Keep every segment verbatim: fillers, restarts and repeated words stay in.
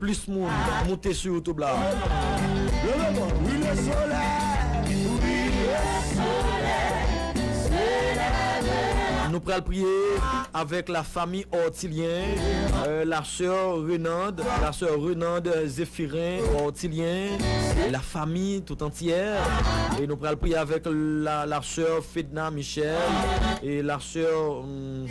Plis moun moute sou YouTube la. Nou pral priye avèk la famille Ortilien, euh, la sœur Renande, la sœur Renande, euh, Zéphirin Ortilien, la famille tout entière. Et nou pral priye avèk la, la sœur Fedna Michel et la sœur, hum,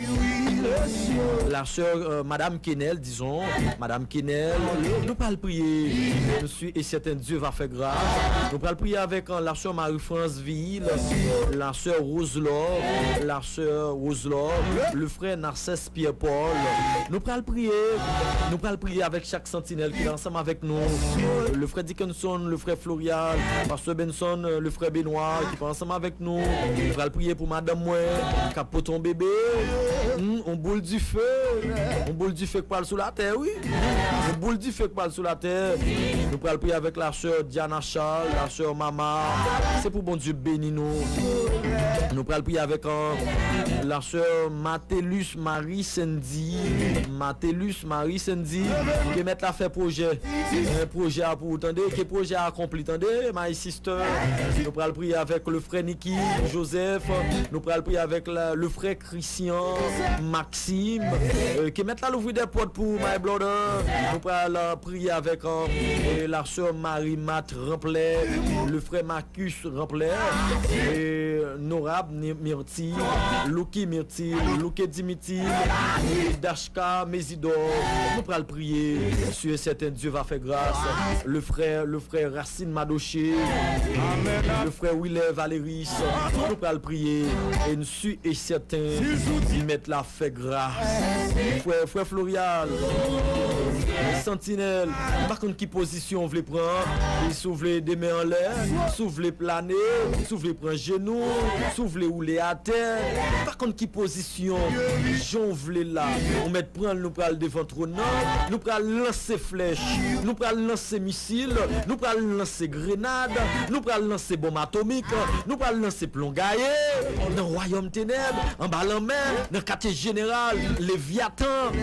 la sœur, euh, Madame Kenel, disons, Madame Kenel. Nou pral priye. Je suis et certain Dieu va faire grâce. Nou pral priye avèk, euh, la sœur Marie-France Ville, la sœur Rose Love, la sœur Rose Love, le frère Narcisse Pierre-Paul. Nou pral priye. Nou pral priye avèk chak santinèl ki la ansanm avèk nou. Le frère Dickinson, le frère Florial, pasteur Benson, euh, le frère Benoît, ki pa ansanm avèk nou. Nou pral priye pou madanm mwen, k ap pote yon bebe. Hmm, yon boul dife. Yon boul dife k pral sou latè, wi. Yon boul dife k pral sou latè. Nou pral priye avèk la sœur Diana Charles, la sœur Mama. Se pou Bondye beni nou. Nou pral priye avèk, euh, la sœur Matelus Marie Sandy. Matelus Marie Sandy. Ke mèt la fè pwojè. Eh, pwojè a pou ou, tande. Ke pwojè a akonpli, tande, my sister. Nou pral priye avèk le frè Nicky Joseph. Nou pral priye avèk la, le frè Christian Maxime. Euh, ke mèt la louvri dè pòt pou my brother. Nou pral, euh, priye avèk, euh, la sœur Marie Mat Ramplè, le frè Marcus Ramplè, euh, Norab Ni- Myrtille, Louki Myrtille, Louke Dimitri, Dachka Mezidor. Nou pral priye. Sûr et certain Dieu va faire grâce. Le frère, le frère Racine Madoché, le frère Willer Valéris. Nou pral priye. E n sûr et certain, mèt la fè gras. Frè, frè Florial, santinèl, m pa konn ki pozisyon w vle pran. E si w vle de men anlè, si w vle plane, si w vle pran jenou, si w vle woule atè, m pa konn ki pozisyon, jan w vle la. Ou mèt pran l, nou pral devan twòn nan, nou pral lanse flèch, nou pral lanse misil, nou pral lanse grenad, nou pral lanse bonm atomik, nou pral lanse plon gaye nan wayòm tenèb, anba lanmè, nan katye jeneral, Levyatan.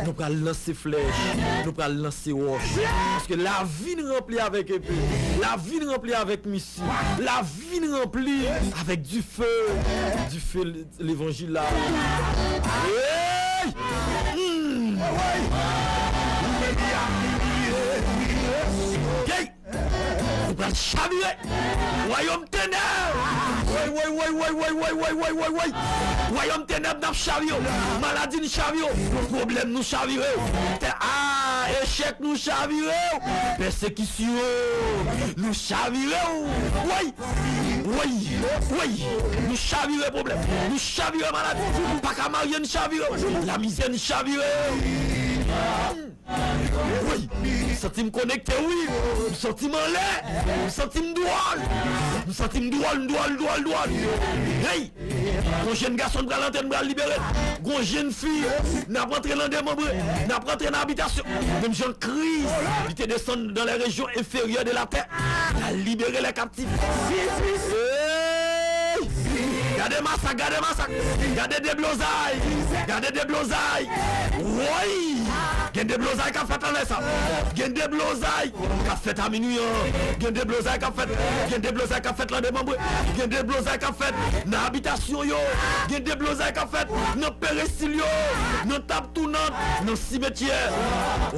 Nou pral lanse flèch, nou pral lanse wòch. Paske lavi n ranpli avèk epe, lavi n ranpli avèk misil, lavi n ranpli avèk dife, dife levanjil la. Hey! Hmm. Hey! Nou pral chavire. Wayòm tenèb. Woy, woy, woy, woy. Wayòm tenèb n ap chavire. Maladi n chavire. Pwoblèm nou chavire. Tè, ah, echèk nou chavire. Pèsekisyon nou chavire. Woy, woy, woy. Nou chavire pwoblèm. Nou chavire maladi. Pa ka marye n chavire. Lamizè n chavire. Wi, m santi m konekte, wi. M santi m anlè. M santi m dwòl. M santi m dwòl, m dwòl, dwòl, dwòl. Hey! Gon jenn gason n pral antre, n pral libere. Gon jenn fi, n ap antre nan demanbre. N ap antre nan abitasyon. Menm jan Kris, li te desann dans les régions inférieures de la terre. L al libere lè k ap Hey! Gade masak, gade masak. Gade deblozay. Gade deblozay. Woy! Gen deblozay k ap fèt anlè sa. Gen deblozay k ap fèt a minwi an. Gen deblozay k ap fèt. Gen deblozay k ap fèt nan demanbre. Gen deblozay k ap fèt nan abitasyon yo. Gen deblozay k ap fèt nan perestil yo. Nan tab tounant. Nan simetyè.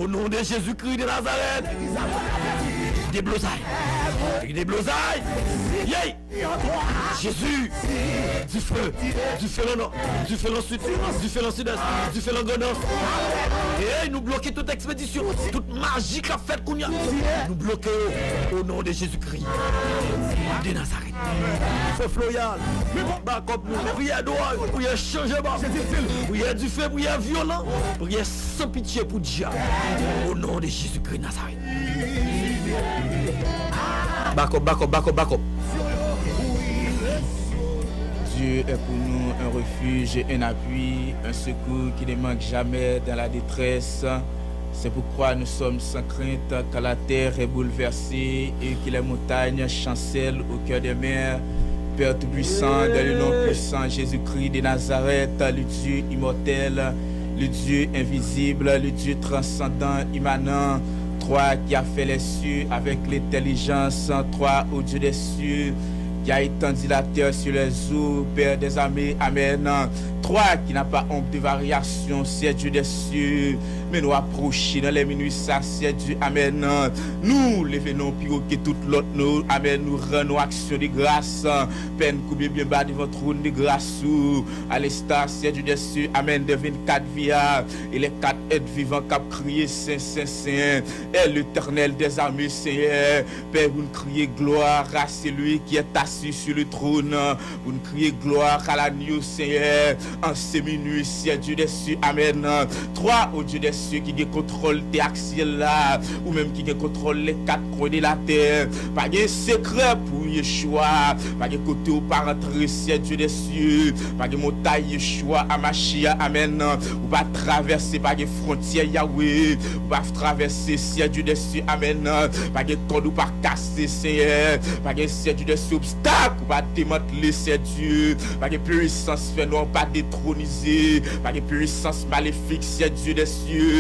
O non de Jezikri de Nazarèt. Deblozay. Deblozay. Yey! Jezi! Dife! Dife lan nò! Dife lan sid! Dife lan sidès! Dife lan grandans! Ey, nou bloke tout ekspedisyon! Tout maji k ap fèt kounye a! Nou bloke yo! O non de Jezikri de Nazarèt! Fè Floryal! Bakòp nou! Priyè dwòl! Priyè chanje ba! Priyè dife! Priyè vyolan! Priyè san pitye pou dyab! O non de Jezikri Nazarèt! Bakòp, bakòp, bakòp, bakòp. Dieu est pour nous un refuge et un appui, un secours qui ne manque jamais dans la détresse. C'est pourquoi nous sommes sans crainte quand la terre est bouleversée et que les montagnes chancellent au cœur des mers. Père Tout-Puissant, dans le nom puissant Jésus-Christ de Nazareth, le Dieu immortel, le Dieu invisible, le Dieu transcendant, immanent, Toi qui as fait les cieux avec l'intelligence, toi, ô Dieu des cieux, qui as étendu la terre sur les eaux, Père des armées, Amen. Toi qui n'as pas ombre de variation, Seigneur Dieu des cieux, men nou apwoche nan lè minui sa, Seigneur Dieu, Amen. Nou leve non pi wo ke tout lòt non, Amen. Nou rann nou aksyon de gras, pè n koube byen ba devan twòn de gras ou, à l'instar, Seigneur Dieu des cieux, Amen, des vingt-quatre vies, et les quatre êtres vivants k ap kriye, Sen, Sen, Sen, est l'Éternel des armées, Senyè. Pè, pou n kriye gloire à celui qui est assis sur le trône, pou n kriye gloire à l'agneau, Senyè. An se minui, Seigneur Dieu des cieux, Amen. Toi, ô Dieu des cieux, ki gen kontwòl tè ak syèl la, ou menm ki gen kontwòl les quatre coins de la terre. Pa gen sekrè pou Yeshua, pa gen kote ou pa rantre, Seigneur Dieu des cieux. Pa gen montay, Yeshua Amashia, Amen. Ou pa travèse, pa gen fwontyè, Yahweh. Ou pa travèse, Seigneur Dieu des cieux, Amen. Pa gen kòd ou pa kase, Senyè. Pa gen, Seigneur Dieu des cieux, obstak ou pa demantle, Seigneur Dieu. Pa gen pwisans fè nwa ou pa detronize. Pa gen pwisans malefik, Seigneur Dieu des cieux.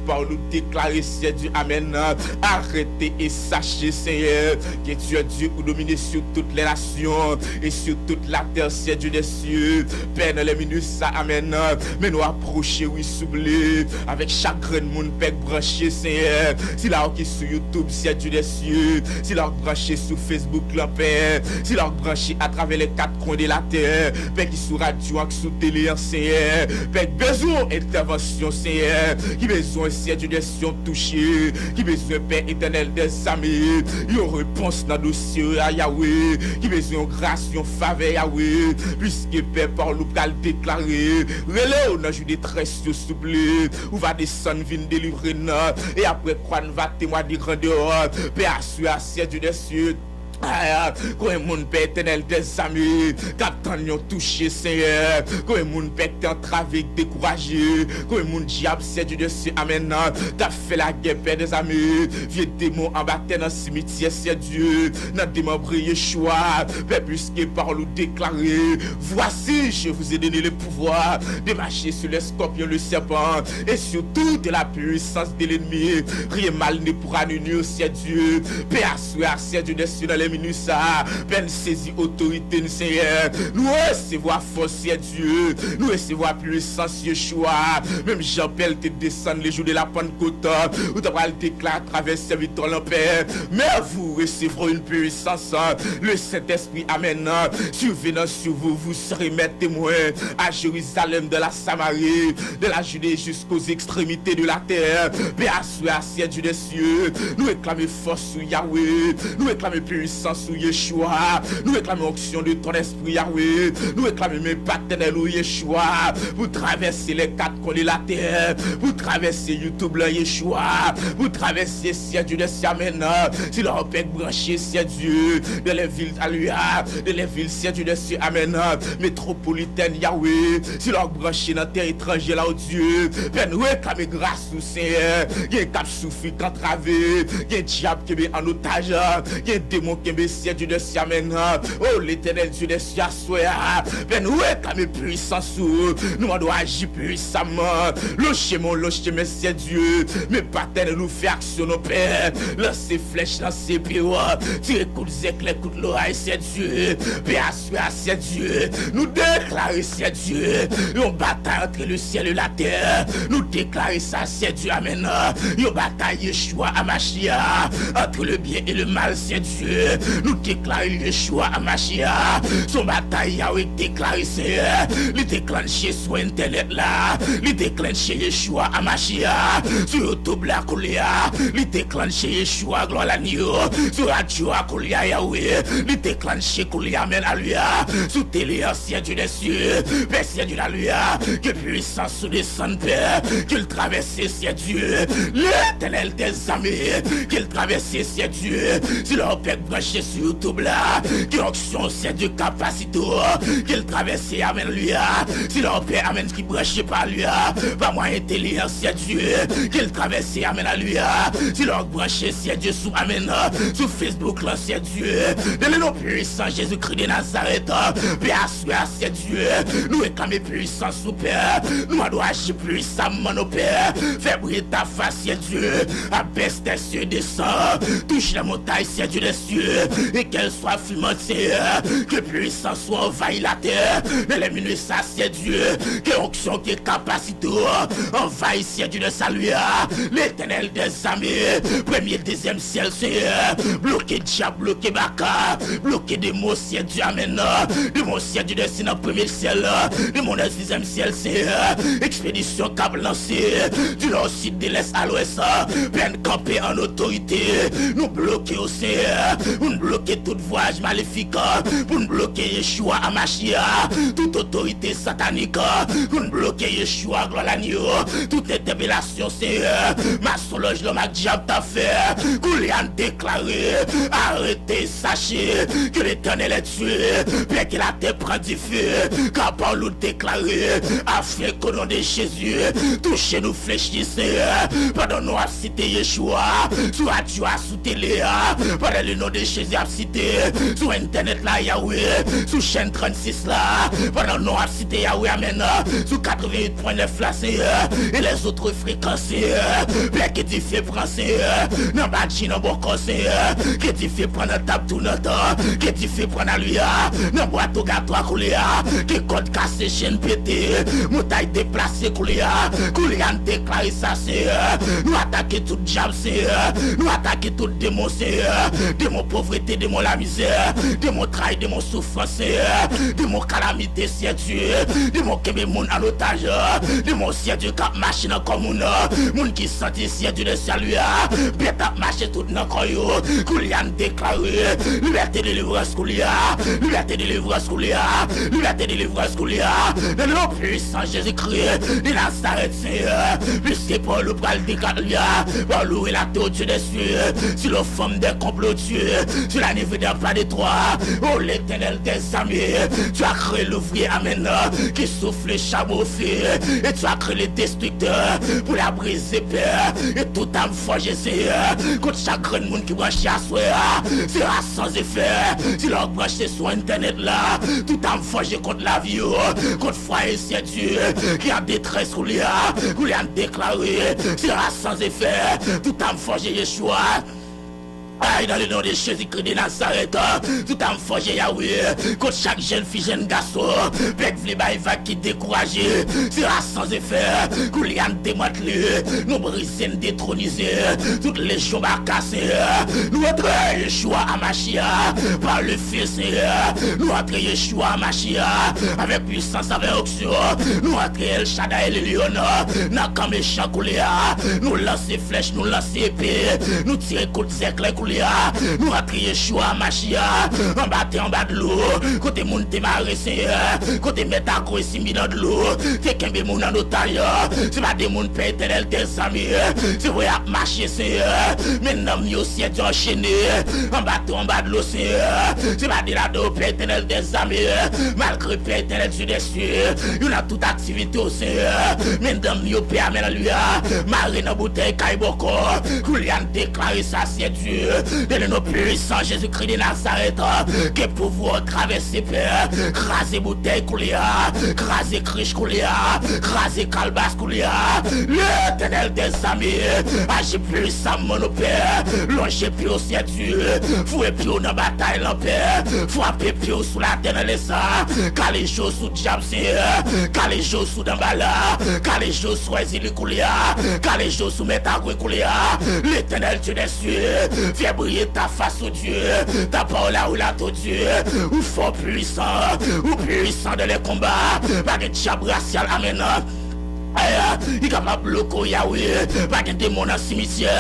Pawòl ou deklare, Seigneur Dieu, Amen. Arrêtez et sachez, Senyè, que tu es Dieu, ou domine sur toutes les nations et sur toute la terre, Seigneur Dieu des cieux. Pè, nan lè minui sa, Amen. Men nou apwoche, wi, souple, avèk chak grenn moun, Pè, k branche, Senyè. Sila yo ki sou YouTube, Seigneur Dieu des cieux. Sila yo k branche sou Facebook lan, Pè. Sila yo k branche atravè les quatre coins de la terre, Pè, ki sou radyo ak sou tele an, Senyè. Pè, k bezwen yon entèvansyon, Senyè. Ki bezwen, Seigneur Dieu des cieux, yon touche. Ki bezwen, Pè Etènèl dèzame, yon repons nan dosye a, Yahweh. Ki bezwen yon gras, yon favè, Yahweh. Piske, Pè, pawòl ou pral deklare, rele w nan jou detrès yo, souple. Ou va desann vin delivre n. E apre kwa, n va temwanye grandè w. Pè, aswè a, Seigneur Dieu des cieux, ah, konbyen moun, Pè Etènèl dèzame, k ap tann yon touche, Senyè? Konbyen moun, Pè, k te antrave, k dekouraje? Konbyen moun dyab, Seigneur Dieu des cieux, Amen, t ap fè lagè, Pè dèzame? Vye demon anba tè nan simityè, Seigneur Dieu, nan demanbre, Yeshua. Pè, piske pawòl ou deklare, Voici, je vous ai donné le pouvoir de marcher sur les scorpions, le serpent, et sur toute la puissance de l'ennemi. Rien mal ne pourra nous nuire, Seigneur Dieu. Pè, aswè a, Seigneur Dieu des cieux, nan lè minui sa, Pè, n sezi otorite n, Senyè. Nou resevwa fòs, Seigneur Dieu. Nou resevwa pwisans, Yeshua. Menm jan Pè te desann le jou de la Pentecôte, ou ta pral deklare atravè sèvitè w lan, Pè, mais vous recevrez une puissance, le Saint-Esprit, Amen, survenant sur vous, vous serez mes témoins à Jérusalem, dans la Samarie, de la Judée jusqu'aux extrémités de la terre. Pè, aswè a, Seigneur Dieu des cieux, nou reklame fòs ou, Yahweh. Nou reklame pwisans ou, Yeshua. Nou reklame onksyon de ton espri, Yahweh. Nou reklame men patènèl ou, Yeshua, pou travèse les quatre coins de la terre, pou travèse YouTube lan, Yeshua, pou travèse, Seigneur Dieu des cieux, Amen. Sila yo, Pè, k branche, Seigneur Dieu, dans les villes, Alléluia, dans les villes, Seigneur Dieu des cieux, Amen, métropolitaines, Yahweh. Sila yo k branche nan tè etranjè la, o Dye. Pè, nou reklame gras ou, Senyè. Gen k ap soufri, k antrave. Gen dyab kenbe an otaj. Gen demon kenbe, Seigneur Dieu des cieux, Amen. O Letènèl Dye dèsyè, aswè a, Pè, nou reklame pwisans ou. Nou mande w aji pwisaman. Lonje men w, lonje men, Seigneur Dieu. Men patènèl ou, fè aksyon non, Pè. Lanse flèch, lanse epe w. Tire kout zèklè, kout loray, Seigneur Dieu. Pè, aswè a, Seigneur Dieu, nou deklare, Seigneur Dieu, yon batay antre le ciel et la terre. Nou deklare sa, Seigneur Dieu, Amen. Yon batay, Yeshua Amashia, antre le byen e le mal, Seigneur Dieu. Nou deklare Yeshua Amashia. Se yon batay, Yahweh deklare, Senyè. Li deklanche sou entènèt la. Li deklanche Yeshua Amashia sou YouTube la koulye a. Li deklanche Yeshua, gloire à l'agneau, sou radyo a koulye a, Yahweh. Li deklanche koulye a, Amen, Alléluia, sou tele an, Seigneur Dieu des cieux. Pè, Seigneur Dieu, Alléluia, ke pwisans ou desann, Pè, ke l travèse, Seigneur Dieu, Letènèl dèz ame, ke l travèse, Seigneur Dieu. Sila yo, Pè, k branche sou YouTube la, ke onksyon Seyè Dye kapasite w, ke l travèse amèn li a. Si lè w pè amèn ki branche pa li a, pa mwayen entèlijans Seyè Dye, ke l travèse amèn a li a. Si lè w branche Seyè Dye sou amèn, sou Facebook lan Seyè Dye, nan le non pwisan Jezikri de Nazarèt, Pè a Swa, Seyè Dye, nou reklame pwisans ou, Pè. Nou mande w aji pwisamman, non, Pè. Fè briye ta fas, Seyè Dye. Abès tè sye desan. Touche la montay, Seyè Dye dè sye. E kèl swa fiman, Seyè. Ke pwisans ou anvayi latè. Nan lè minui sa, Seyè Dye. Ke onksyon, ke kapasite ou anvayi, Seyè Dye dè sali a. Letènèl dèzame. Premye, dezyèm syèl, Seyè. Bloke dyab, bloke baka. Bloke demon, Seyè Dye, amèn. Demon, Seyè Dye, desann nan premye syèl la. Demon nan dezyèm syèl, Seyè. Ekspedisyon k ap lanse. Di nò, sid, de lès a lwès. Pè, n kanpe an otorite. Nou bloke yo, Seyè. Pou n bloke tout vwayaj malefik. Pou n bloke Yeshua Amashia. Tout otorite satanik. Pou n bloke Yeshua, glwa lanyo. Tout entèpelasyon. Seyè, masonlòj lòm ak dyab ta fè. Koulye a n deklare, arete, sache ke Letènèl è Dye. Pè, ke latè pran dife, ka pawòl ou deklare, afin ke non de Jezi, touche nou flechi, Seyè. Pandan nou ap site Yeshua, sou radyo a, sou tele a, pandan le non de Jezi ap site, sou entènèt la, Yahweh, sou chèn trannsis la, pandan nou ap site Yahweh, amèn, sou katreventuit pwen nèf la, Seyè, e lèzòt frekans, Seyè, Pè, ke dife pran, Seyè, nan badji, nan bòkò, Seyè, ke dife pran nan tab tounant, ke dife pran nan lwi a, nan bwat ogatwa koulye a, ke kòd kase, chèn pete, montay deplase koulye a, koulye a n deklare sa, Seyè, nou atake tout dyab, Seyè, nou atake tout demon, Seyè, demon povrete, demon lamizè, demon trayi, demon soufrans, Seyè, demon kalamite, Seyè Dye, demon kenbe moun an otaj, demon, Seyè Dye, k ap mache nan kò moun, moun ki santi, Seyè Dye, nan sali a, bèt ap mache tout nan kò yo. Koulye a n deklare libète, delivrans koulye a, libète, delivrans koulye a, libète, delivrans koulye a. Nan le non pwisan Jezikri de Nazarèt, Seyè, piske pawòl ou pral deklare a, pawòl ou relate, o Dye dè syè, sur les formes des complots, Dieu, sur la neveu d'un pas de toi, o Letènèl dèzame, tu as créé l'ouvrier, amèn, qui souffle le charbon au feu, et tu as créé le destructeur pour la briser, Pè, et toute arme forgée, Seyè, kont chak grenn moun ki branche aswè a, sera sans effet. Si lè w branche sou entènèt la, tout arme forgée kont lavi yo, kont fwaye, Seyè Dye, ki an detrès koulye a, koulye a n deklare, sera sans effet. Tout arme forgée, Yeshua. Ay, dans le nom de Jésus-Christ de Nazareth, tout arme forgée, Yahweh, kont chak jèn fi, jèn gason, Pè, k vle bay vag, ki dekouraje, sera sans effet. Koulye a n demantle, nou brize, n detronize tout lejyon baka, Seyè. Nou antre, Yeshua Amashia, par le feu, Seyè. Nou antre, Yeshua Amashia, avèk pwisans, avèk onksyon. Nou antre, El Shaddai, El Elyon, nan kan mechan koulye a. Nou lanse flèch, nou lanse epe, nou tire kout zèklè koulye a. Nou antre, Yeshua Amashia, anba tè, anba dlo, kote moun te mare, Seyè, kote mèt Agwo e Simi nan dlo te kenbe moun an otaj. Se pa de moun, Pè Etènèl dèzame, se vre, y ap mache, Seyè, men nanm yo, Seyè Dye, anchene anba tè, anba dlo, Seyè. Se pa de ladan yo, Pè Etènèl dèzame, malgre, Pè Etènèl Dye dè syè, yo nan tout aktivite yo, Seyè, men nanm yo, Pè, amèn, alelouya, mare nan boutèy kay bòkò. Koulye a n deklare sa, Seyè Dye, dans le nom puissant Jésus-Christ de Nazareth, ke pouvwa w travèse, Pè. Kraze boutèy koulye a, kraze krich koulye a, kraze kalbas koulye a. Letènèl dèzame, aji pwisamman, non, Pè. Lonje pye w, Seyè Dye, foure pye w nan batay lan, Pè. Frape pye w sou latè nan lè sa. Kale je w sou dyab, Seyè. Kale je w sou Danbala. Kale je w sou Èzili koulye a. Kale je w sou Mèt Agwe koulye a. Letènèl Dye dè syè, fè briye ta fas, o Dye. Ta pawòl la relate, o Dye. Ou fò, pwisan. Ou pwisan dans les combats. Pa gen dyab rasyal, amèn, ki kapab bloke w, Yahweh. Pa gen demon nan simityè.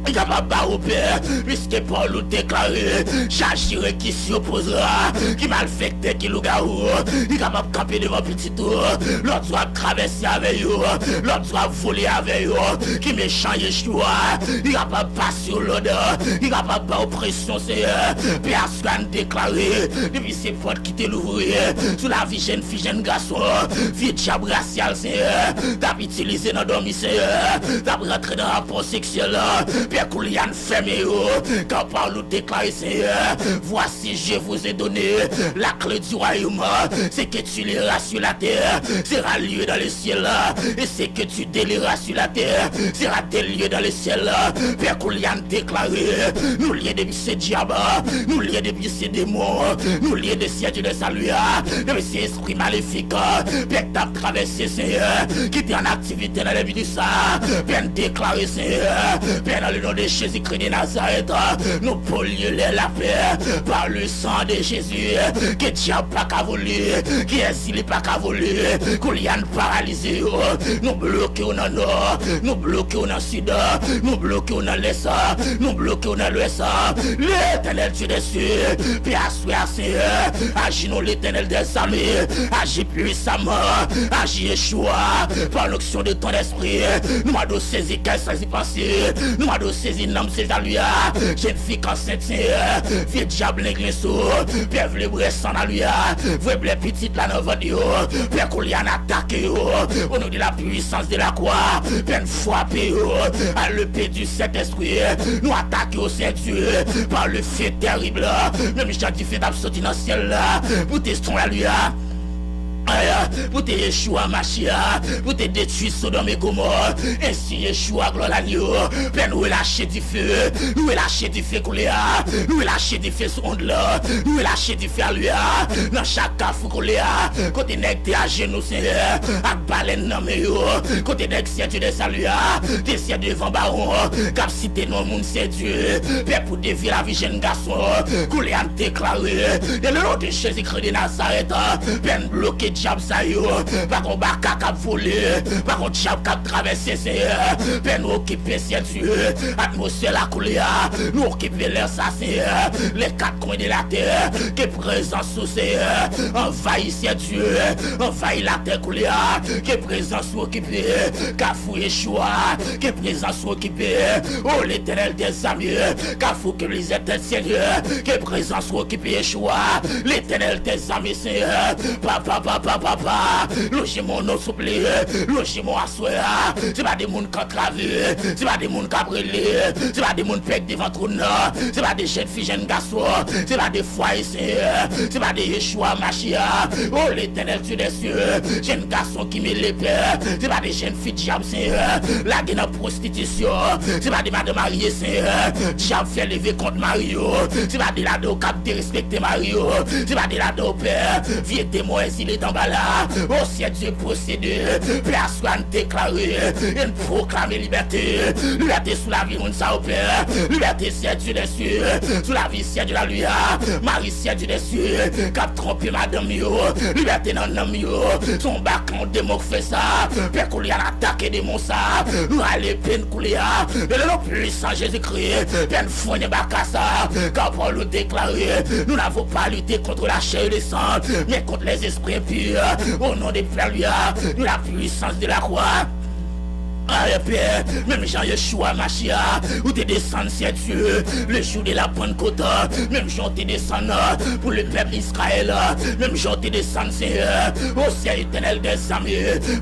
Li kapab ba ou pè, piske pawòl ou deklare, chak jirekisyon pozra, ki malfektè, ki lougawou, li kapab kanpe devan pitit ou, lòt jou ap travèse avè yo, lòt jou ap vole avè yo, ki mechan Yeshua, li kapab pase w lòd, li kapab ba w presyon, Senyè, pè a sou ann deklare, depi se pòt ki te louvri, sou lavi jèn fi, jèn gason, vye dyab rasyal, Senyè, t ap itilize nan dòmi, Senyè, t ap rantre nan rapò seksyèl, pè koulye a n fèmen yo, kan pawòl ou deklare, Senyè, voici, je vous ai donné la clé du royaume, ce que tu lieras sur la terre sera lié dans le ciel, et ce que tu délieras sur la terre sera délié dans le ciel. Pè koulye a n deklare, nou lye depi se dyab, nou lye depi se demon, nou lye de Seyè Dye de sali a, depi se espri malefik, pè k t ap travèse, Senyè, ki te an aktivite nan lèminit sa, pè n deklare, Senyè, pè nan le non de Jezikri de Nazarèt, nou polye lè lapè, pa le san de Jezi, ke dyab pa ka vole, ke èzili pa ka vole, koulye a n paralize yo, nou bloke yo nan nò, nou bloke yo nan sid, nou bloke yo nan lès, nou bloke yo nan lwès. Letènèl Dye dè sye, pè aswè a, Senyè, aji non, Letènèl dèzame, aji pwisaman, aji Yeshua, pa lonksyon de ton espri, nou mande w sezi kè, sezi panse, nou mande w sezi nanm, sezi lari a, jèn fi k ansent, Senyè, vye dyab lenglen sou, pè vle bwè san lari a, vle bwè pitit la nan vant yo, pè koulye a n atake yo, o non de la puissance de la croix, pè n frape yo, a le pe du Saint-Esprit, nou atake yo, Seyè Dye, pa le feu terrible, menm jan dife t ap soti nan syèl la, pou te son lari a. Aya, pou te Yeshua Machia, pou te detwi Sodòm e Gomò, ensi Yeshua glwa lanyo, pè n relache dife, nou relache dife koulye a, nou relache dife sou ond la, nou relache dife a lari a, nan chak kafou koulye a, kote nèg te ajenou, Senyè, ak balèn nan men yo, kote nèg Seyè Dye dè sali a, te Seyè devan bawon, k ap site non moun Seyè Dye, pè pou devye lavi jèn gason, koulye a n deklare, nan le non de Jezikri de Nazarèt, pè n bloke dyab sa yo, pa gon baka k ap vole, pa gon dyab k ap travèse, Senyè, pè nou okipe, Seyè Dye, atmosfè la koulye a, nou okipe lè sa, Senyè, les quatre coins de la terre, ke prezans ou, Senyè, anvayi, Seyè Dye, anvayi latè koulye a, ke prezans ou okipe, kafou Yeshua, ke prezans ou okipe, o Letènèl dèzame, kafou ke lizè tèt, Senyè, ke prezans ou okipe, Yeshua, Letènèl dèzame, Senyè, papa, papa, papa, lonje men w non, souple, lonje men w aswè a, se pa de moun k antrave, se pa de moun k ap rele, se pa de moun pèk devan twòn nan, se pa de jèn fi, jèn gason, se pa de fwaye, Senyè, se pa de Yeshua Machia, o Letènèl Dye dè sye, jèn gason ki mele pè, se pa de jèn fi dyab, Senyè, lage nan pwostitisyon, se pa de madanm marye, Senyè, dyab fè leve kont mari yo, se pa de ladan yo k ap derespekte mari yo, se pa de ladan yo, pè, vye demon èzile anba la, o Seyè Dye posede, pè aswè a n deklare, e n pwoklame libète, libète sou lavi moun sa yo, pè, libète Seyè Dye dè sye, sou lavi Seyè Dye lari a, mari Seyè Dye dè sye, k ap twonpe madanm yo, libète nan nanm yo, se yon baka yon demon k fè sa, pè koulye a n atake demon sa, nou rale pè n koulye a, nan le non pwisan Jezikri, pè n fwenyen baka sa, kan pawòl ou deklare, nous n'avons pas lutté contre la chair et le sang, mais contre les esprits impurs, au nom de Père, de la puissance de la croix. Aye, pè, menm jan Yeshua Machia, ou te desann, Seyè Dye, le jou de la Pannkot, menm jan ou te desann pou le pèp Izrayèl, menm jan ou te desann, Senyè, o Seyè Etènèl dèzame,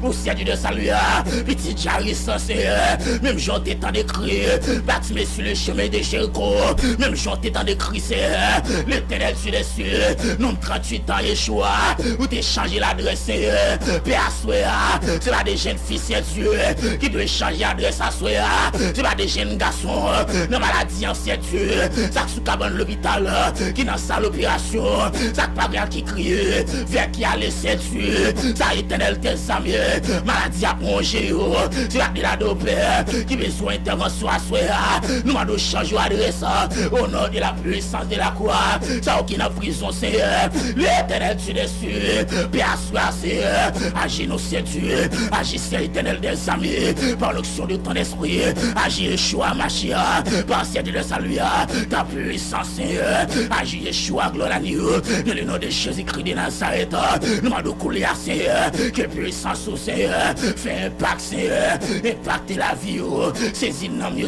o Seyè Dye dè sali a, pitit Jaris, Senyè, menm jan ou te tande kri Batime sou le chemen de Jeriko, menm jan ou te tande kri, Senyè, Letènèl Dye dè sye, nonm tranntuit an, Yeshua, ou te chanje ladrès, Senyè, pè aswè a, se pa de jèn fi, Seyè Dye, ki dwe chanje adrès aswè a. Se pa de jèn gason nan maladi an, Seyè Dye, sa k sou kabann lopital, ki nan sal operasyon, sa k pa gen ki kriye, vè ki ale, Seyè Dye, sa Etènèl dèzame, maladi ap wonje yo. Se pa de ladan yo, pè, ki bezwen entèvansyon aswè a. Nou mande w chanje adrès, o non de la puissance de la croix. Sa yo ki nan prizon, Senyè, Letènèl Dye dè sye, pè aswè a, Senyè, aji non, Seyè Dye, aji, Seyè Etènèl dèzame, par l'onction de ton esprit, agis Yeshua Mashiach, par cette de salut, ta puissance, Seigneur, agis Yeshua, gloire à nous, dans le nom de Jésus-Christ de Nazareth, nou mande w koule a, Seigneur, ke puissance ou, Seigneur, fè enpak, Seigneur, enpakte lavi yo, sezi nanm yo,